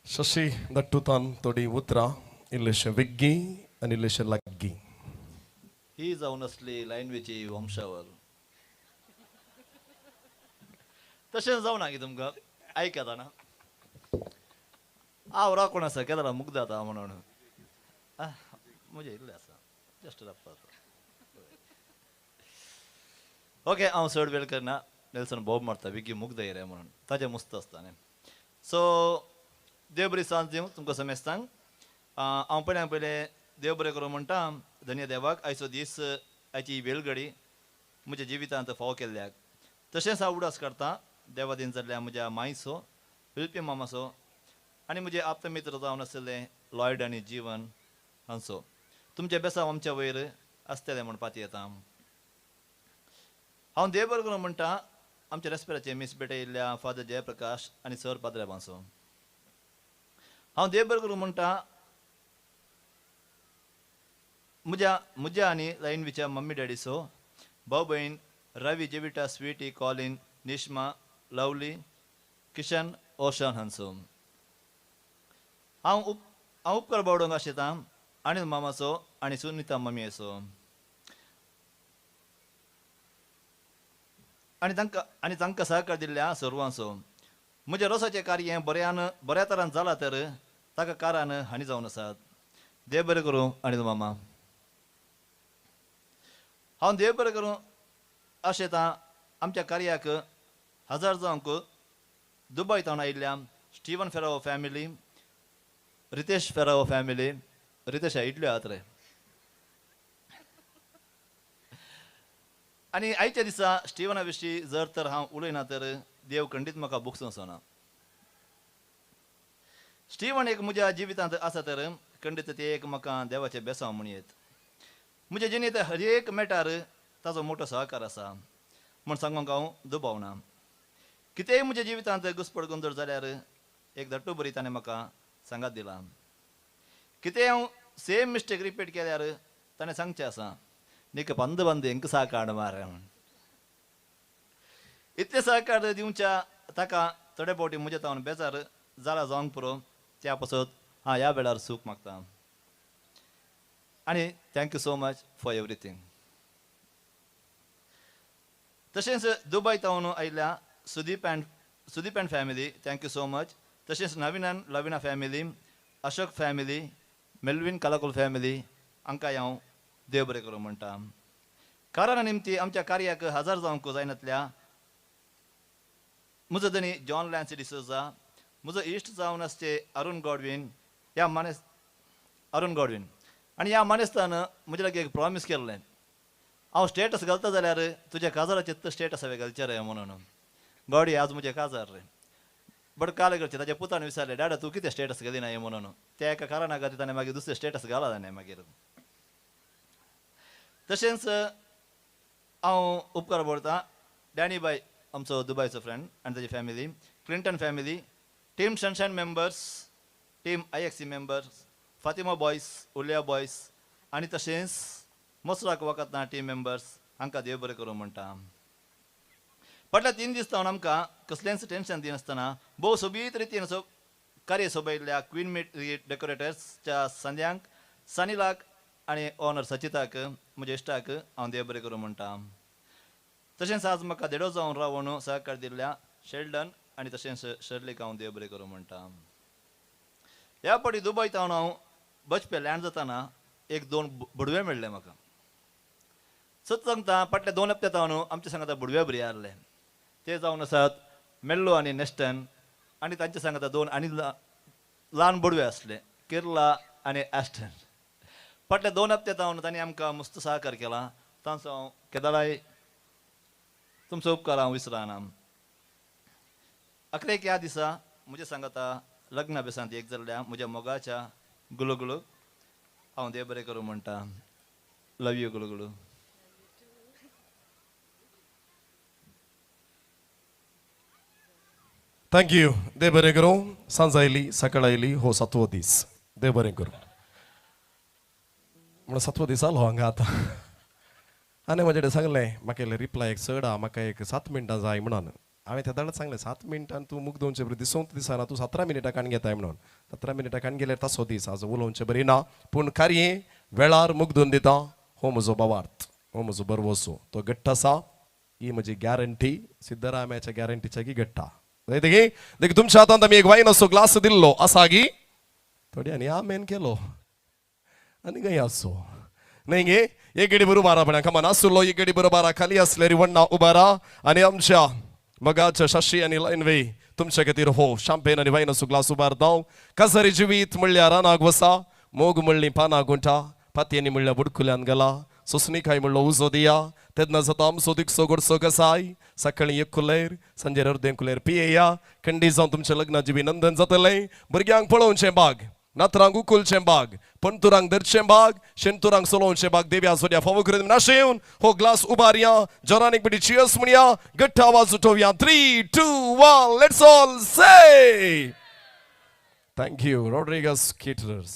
शशी दट्टुतान थोडीं उतरां इल्लेशें वेग्गी आनी इल्लेशें लागीं. ही जावन आसली लायनवेची वंशावळ. तशें जावना की तुमकां आयकता ना. हांव राकोण आसा केदरा मुग्ध जाता म्हणून म्हजें इल्लें आसा जस्ट रावपाक. ओके, हांव चड वेळ करना. नेल्सन बोब मारता बेगीन मुग्ध येयलें म्हणून ताजें मुस्त आसता न्ही. सो देव बरी सांज दिवं तुमकां समेस्तांक. हांव पयल्यान पयलें देव बरें करूं म्हणटा धन्य देवाक आयचो दीस आयची वेलगडी म्हज्या जिवितांत फावो केल्ल्याक. तशेंच हांव उडास काडटा देवादीन जाल्ल्या म्हज्या मायचो फिलिपी मामाचो आनी म्हजे आप्त मित्र जावन आशिल्ले लॉयड आनी जीवन हांचो. तुमचें बेसांव आमच्या वयर आसतलें म्हूण पातयेता. हांव देव बरें करूं म्हणटा आमच्या रेस्पेराचे मिस भेटयिल्ल्या फादर जयप्रकाश आनी सर पाद्रेबांचो. हांव देव बरें करूं म्हणटा म्हज्या म्हज्या आनी लायनवीच्या मम्मी डॅडीचो, भाव भयण Ravi, Jevita, Sweety, Colin, Nishma, Lovely, Kishan, Ocean हांचो. हांव उपकार बावडूंक आशेतां आनी मामाचो आनी सुनिता मम्मीचो आनी तांकां सहकार दिल्ल्या सर्वांचो. म्हज्या रोसाचें कार्य बऱ्यान बऱ्या तरान जालां तर ताका कारान हांणी जावन आसात. देव बरें करूं आनी मामा. हांव देव बरें करूं आशेतां आमच्या कार्याक हजार जावंक दुबय तावन आयिल्ल्या Steven Ferrao family, Ritesh Ferrao family. Ritesh इडल्यो आहात रे. आनी आयच्या दिसा स्टिवना विशीं जर तर हांव उलयना तर देव खंडीत म्हाका बुकसो ना. स्टिवन एक म्हज्या जिवितांत आसा तर खंडीत ते एक म्हाका देवाचें बेसांव म्हण येत. म्हज्या जिणेंत हर एक मेटार ताजो मोटो सहकार आसा म्हूण सांगूंक हांव दुबावना. कितेंय म्हज्या जिवितांत घुसपड गोंदळ जाल्यार एक धाट्टू बरी ताणें म्हाका सांगात दिला. कितेंय हांव सेम मिस्टेक रिपीट केल्यार ताणें सांगचें आसा निक पंद पंद हेंक सहकार मार म्हूण. इतलें सहकार दिवच्या ताका थोडे फावटी म्हज्या तावन बेजार जाला जावंक पुरो त्या पासत हांव ह्या वेळार सूख मागता. आनी thank you so much for everything. तशेंच दुबय तावन आयिल्ल्या Sudeep and family thank you so much. तशेंच नवीनान Lavina family, Ashok family, Melvin Kalakul family हांकां हांव देव बरें करूं म्हणटा. कारणा निमती आमच्या कार्याक हजार जावंक जायनातल्या म्हजो धनी जॉन लॅन्सी डिसोजा, म्हजो इश्ट जावन आसचे अरुण गॉडवीन ह्या मानेस अरुण गॉडवीन आनी ह्या मानेस्तान म्हजे लागीं एक प्रॉमीस केल्लें, हांव स्टेटस घालता जाल्यार तुज्या काजाराचें स्टेटस हांवें घालचें रे म्हणून. गॉडी आज म्हजें काजार रे. बट काल करचें ताच्या पुतान विचारलें, डाडा तूं कितें स्टेटस घालिना हें म्हणून. त्या एका कारणा खातीर ताणें मागीर दुसरें स्टेटस घाला ताणें मागीर. तशेंच हांव उपकार बोलतां डॅनी बाय आमचो दुबयचो फ्रेंड आनी ताजी family, Clinton family, team Sunshine members, team IXC members, Fatima boys, Ulya boys आनी तशेंच मोसराक वखतना टीम मेंबर्स हांकां देव बरें करूं म्हणटा. फाटल्या 3 दीस जावन आमकां कसलेंच टेन्शन दिनासतना भोव सोबीत रितीन कार्य सोबयल्ल्या क्वीन मेरी डेकोरेटर्सच्या संद्यांक, सानिलाक आनी ऑनर सचिताक म्हज्या इश्टाक हांव देव बरें करूं म्हणटा. तशेंच आज म्हाका देडो जावन रावून सहकार दिल्ल्या शेल्डन आनी तशेंच शर्लीक हांव देव बरें करूं म्हणटा. ह्या फावटी दुबय तावन हांव बचपे लँड जाताना एक 2 बुडवे मेळ्ळे म्हाका. सत सांगता फाटल्या 2 हप्त्या तावन आमच्या सांगाता बुडवे बरी आसले. ते जावन आसात मेल्लो आनी नेस्टन आनी तांच्या सांगाता 2 आनी ल्हान बुडवे आसले, केरला आनी एस्टन. फाटल्या 2 हप्त्या तावन तांणी आमकां मस्त सहकार केला. तांचो हांव केदाळाय तुमचो उपकार हांव विसरना. अकरेक ह्या दिसा म्हज्या सांगाता लग्ना बेसांत एक जाल्ल्या म्हज्या मोगाच्या गुलुगुलूक हांव देव बरें करूं म्हणटा. Love you गुलुगुलू. Thank you. देव बरें करूं. सांज आयली, सकाळ आयली, हो सातवो दीस. देव बरें करूं. म्हणून सातवो दीस आलो हांगा आतां. आनी म्हजे कडेन सांगलें म्हाका इल्लें रिप्लाय एक चड आहा, म्हाका एक 7 मिनटां जाय म्हणून. हांवें तेदाळच सांगलें, 7 मिनटान तूं मुगदोवचे बरी दिसोंक दिसना, तूं 17 मिनटां काण घेताय म्हणून. 17 मिनटां काण गेल्यार तसो दीस आज उलोवचें बरी ना, पूण कार्य वेळार मुगदून दिता. हो म्हजो भावार्थ, हो म्हजो बरवसो, तो घट्ट आसा. ही म्हजी गॅरंटी सिद्धरामयाच्या गॅरंटीच्या की घट्टा गी. देखीक तुमच्या हातांत आमी एक वायनाचो ग्लास दिल्लो आसा गी. थोड्यांनी आमेन केलो आनी खंय आसो न्हय गे. एक गडी बरोबर बारा कमान आसलो, एक गडी बरोबर खाली असले रिवण्णा उबारा आनी आमच्या मगाच्या शशी आनी लायनवे तुमच्या खातीर हो शांपेन आनी वायनाचो ग्लास उबारता. काजारी जिवीत म्हणल्यार रानाक वसा, मोग म्हणली पानां गुंठा, पातयेनी म्हणल्यार बुडकुल्यान गेला, सोसणिकाय म्हणलो उजो दिया. तेन्ना जाता आमचो दिकसो गोडसो कसाय. सकाळी एक कुलेर, सांजेर अर्दें कुलेर पियेया. खंडी जावन तुमच्या लग्नाची बी नंदन जातलें. भुरग्यांक पळोवचें बाग, नातरांक उकुलचें बाग, पणतुरांक धरचें बाग, शेंतुरांक चलोवचें बाग देव्या सोड्या फावो करून नाशेवन हो ग्लास उबारया. जोरान एक मिटी चियर्स म्हणया, घट्ट आवाज उठोवया. 3, 2, 1, let's all say thank you, Rodrigues Caterers.